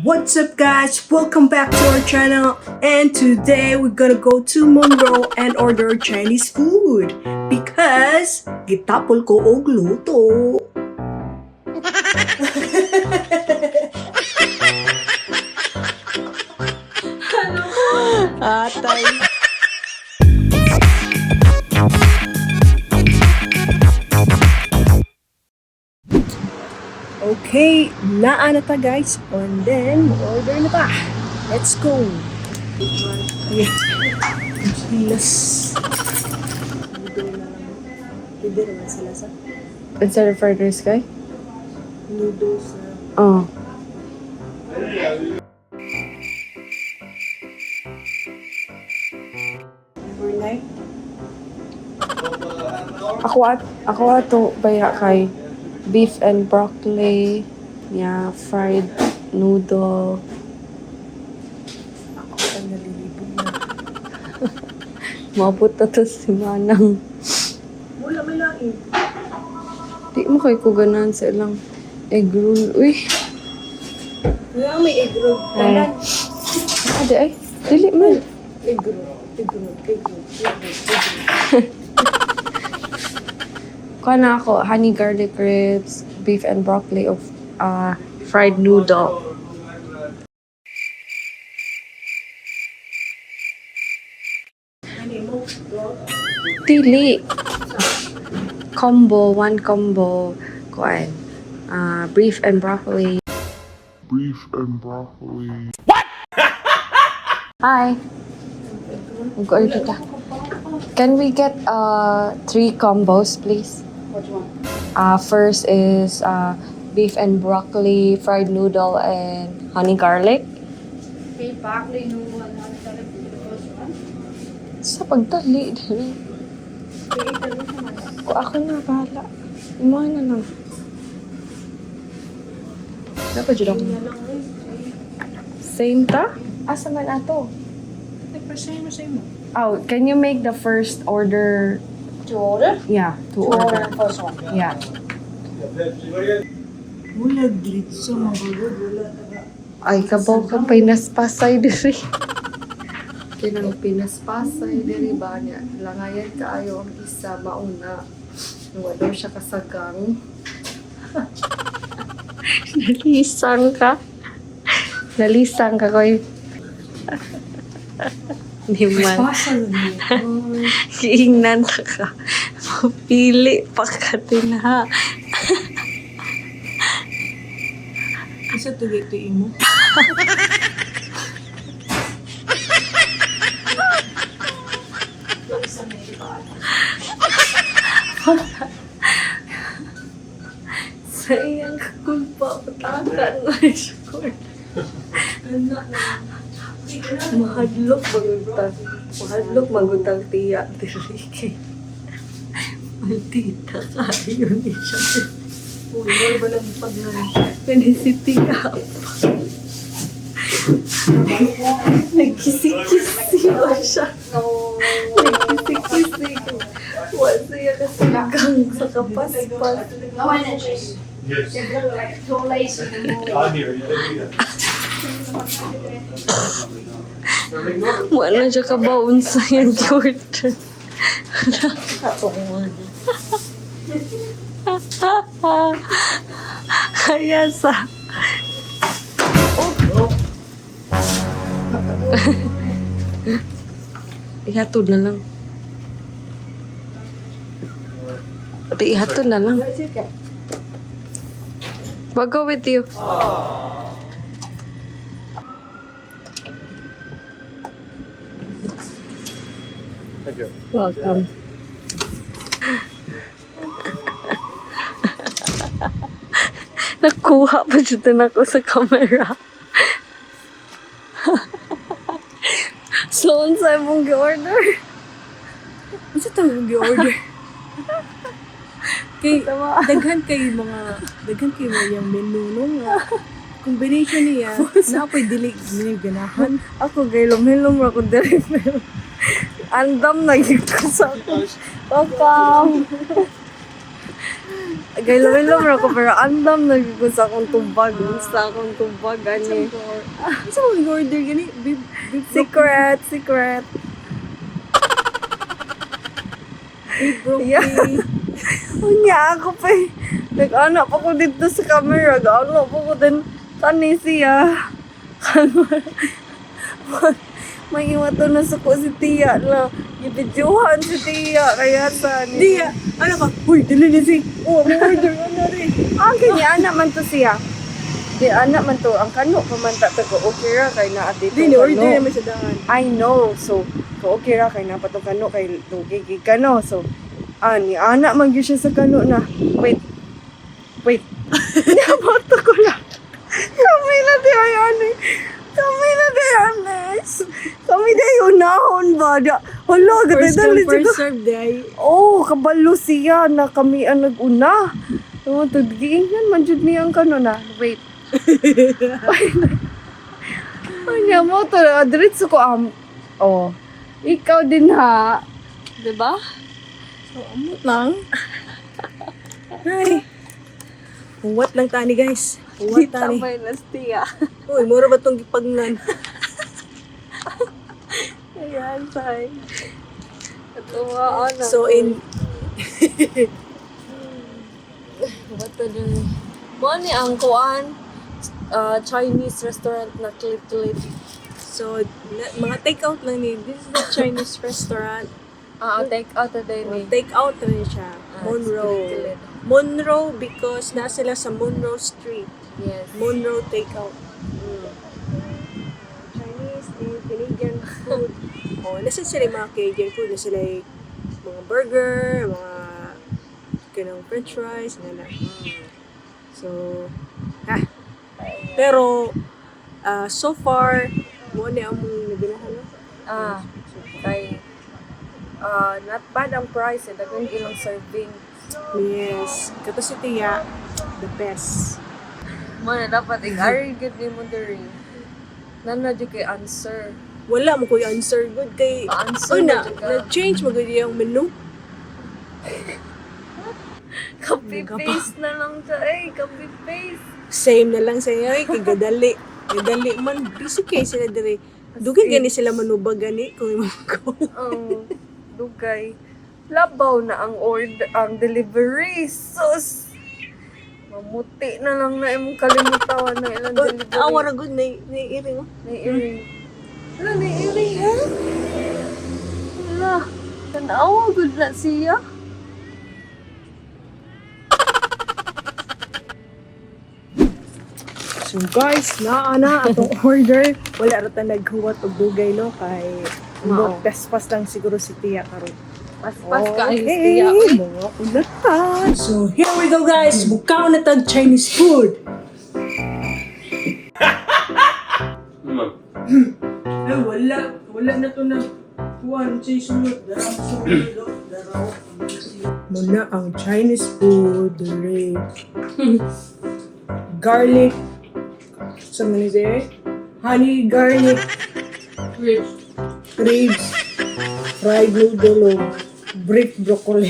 What's up, guys? Welcome back to our channel, and today we're gonna go to Monroe and order Chinese food because gitapol ko og luto. Atay. Okay, naa na ta, guys. And then, order na ta. Let's go. Yeah. Hilas. Noodle na lang. Pwede naman sila sa Instead of fried rice, guy? Noodles na. Oh. Overnight. Ako at ako ato baya kay beef and broccoli, yeah, fried noodle. Ako ang nalilibog na. Maabot na to si Manang. Wala may lain. Di mo kay ko ganahan sa ilang egg roll. Uy, Wala may egg roll. Tanan. ah, di ay. Dili man. Egg roll. Egg roll. Egg roll. Egg roll. Egg roll. Kuha na ako, honey garlic ribs, beef and broccoli of fried noodle. Ano mo? Roll? Dili. Combo, one combo. Kuan. Beef and broccoli. Beef and broccoli. Hi. Mag-order ta. Can we get three combos, please? What you want? First is beef and broccoli, fried noodle, and honey garlic. Beef broccoli noodle and honey garlic is the first one. Sa pagdali, dali. Ko ako na bahala. Imuha na lang. Dapat jud ako. Na lang eh. Same ta? Asa man ato? Same, same. Oh, can you make the first order? To order? Yeah, to To order order. the first one. Yeah. Wala diretso magulod. Wala taga. Ay, kabaw kang pinaspasay diri. Kinang pinaspasay diri ba niya? Langayan kaayo ang isa mauna. Wala siya kasagang. Nalisang ka. Nalisang ka, koy. Di man. Pasa na niya. Kiingnan ta ka. Mapili pa ka tinha. Isa tuloy ito imo. Sa iyang kakulpa, patakan na siya. Mahadlok maguntang. Mahadlok maguntang tiya diri kay. Maldita kayo ni siya. Uy, wala ba lang pag na Kani si tiya pa. Nagkisi-kisi pa siya. Nagkisi-kisi. Wa siya kasagang sa kapaspas. No energies. Yes. They're like too lazy to move. I'm here. Yeah. Wala siya kabaon sa iyang order. Kaya sa... Oh! Ihatod na lang. Ate, ihatod na lang. We'll go with you. Thank you. Welcome. Nakuha pa dito na ako sa camera. So, unsa imong gi-order? Unsa tong imong gi-order? Kay daghan kay mga yung menu no nga combination niya na ako'y dili niya ganahan. Ako gay lumhilom ra ko diri pero andam na gyud ko sa ako. Welcome. Gailo-ilo ra ko pero andam na gyud ko sa akong tubag, sa akong tubag ani. Isa mo order gani? Beef, beef, Secret, secret. Beef broccoli. Yeah. Unya ako pa eh. Nag-ano pa ko dito sa camera. Gaano pa ko din. Kani siya. May iwato na sa ko si Tia na. Gibidyohan si Tia. Kaya sa ni. Di, ah, ano ka? Uy, dili ni si. Oh, mo order ano rin. Ang kanya anak man to siya. Di anak man to. Ang kano pa man ta tago okay ra kay naa dito. Di ni order kano. naman sa dangan. I know. So, ko okay ra kay napato kano kay dugay kay kano. So, ani ana man gyud siya sa kano na. Wait. Wait. Nabato ko lang. Kami na di ay ani. Kami na di ani. Kami di ay unahon ba? Hala, First come, dali first serve di ay. Oh, kabalo siya na kami ang nag-una. Oh, taggiingnan man jud niya ang kano na. Wait. Ay, niya mo to, diretso ko am. Oh. Ikaw din ha. 'Di ba? So, amot lang. Ay. Huwat lang tani, guys. Huwat Kita tani. ba yung lastiya? Uy, mura ba itong gipagnan? Ayan, tay. Natuwa na. So, in What to do? Mo ni ang kuan Chinese restaurant na clip-clip. So, na, mga take-out lang ni. This is the Chinese restaurant. Ah, take out today ni. Take-out rin siya. Ah, Monroe. kilit-kilit. Monroe because nasa sila sa Monroe Street. Yes. Monroe Takeout. Chinese and Canadian food. Oh, nasa sila yung mga Canadian food. Nasa sila yung mga burger, mga kanang french fries, nga na. So, ha. Pero, so far, mo na among naganahan, no? Ah, kay not bad ang price eh. Daghan ilang serving. Yes. Kato si Tia, the best. Mo na dapat ig-ari gud ni mo diri. Nana jud kay answer. Wala mo ko yung answer good kay Pa-answer Oh, na na, jud ka. na-change mo gud yung menu. Copy paste na lang siya eh, copy paste. Same na lang sa iyo, eh, kay gadali. Gadali man, busy kay sila dire. Dugay gani sila manubag gani kung imong ko. Oh, dugay. Labaw na ang order, ang delivery. Sus! Mamuti na lang na imong kalimutawan na ilang delivery. Awa ra gud na na iring. Oh. Naiiring. Wala, naiiring ha? Wala. Tanawa, good na siya. So guys, naa na atong order. Wala ra ta naghuwat og dugay, no, kay Mao. paspas lang siguro si Tia karon. Paspas ka ayos siya. Mga ulatan. So here we go, guys. Bukaw na tag Chinese food. Ay, wala. Wala na to na. Kuan, say sunod. Daraw, sunod. Daraw. Muna ang Chinese food. Dere. Garlic. Sa man is eh? Honey garlic. Ribs. Ribs. Fried noodle. O brick broccoli.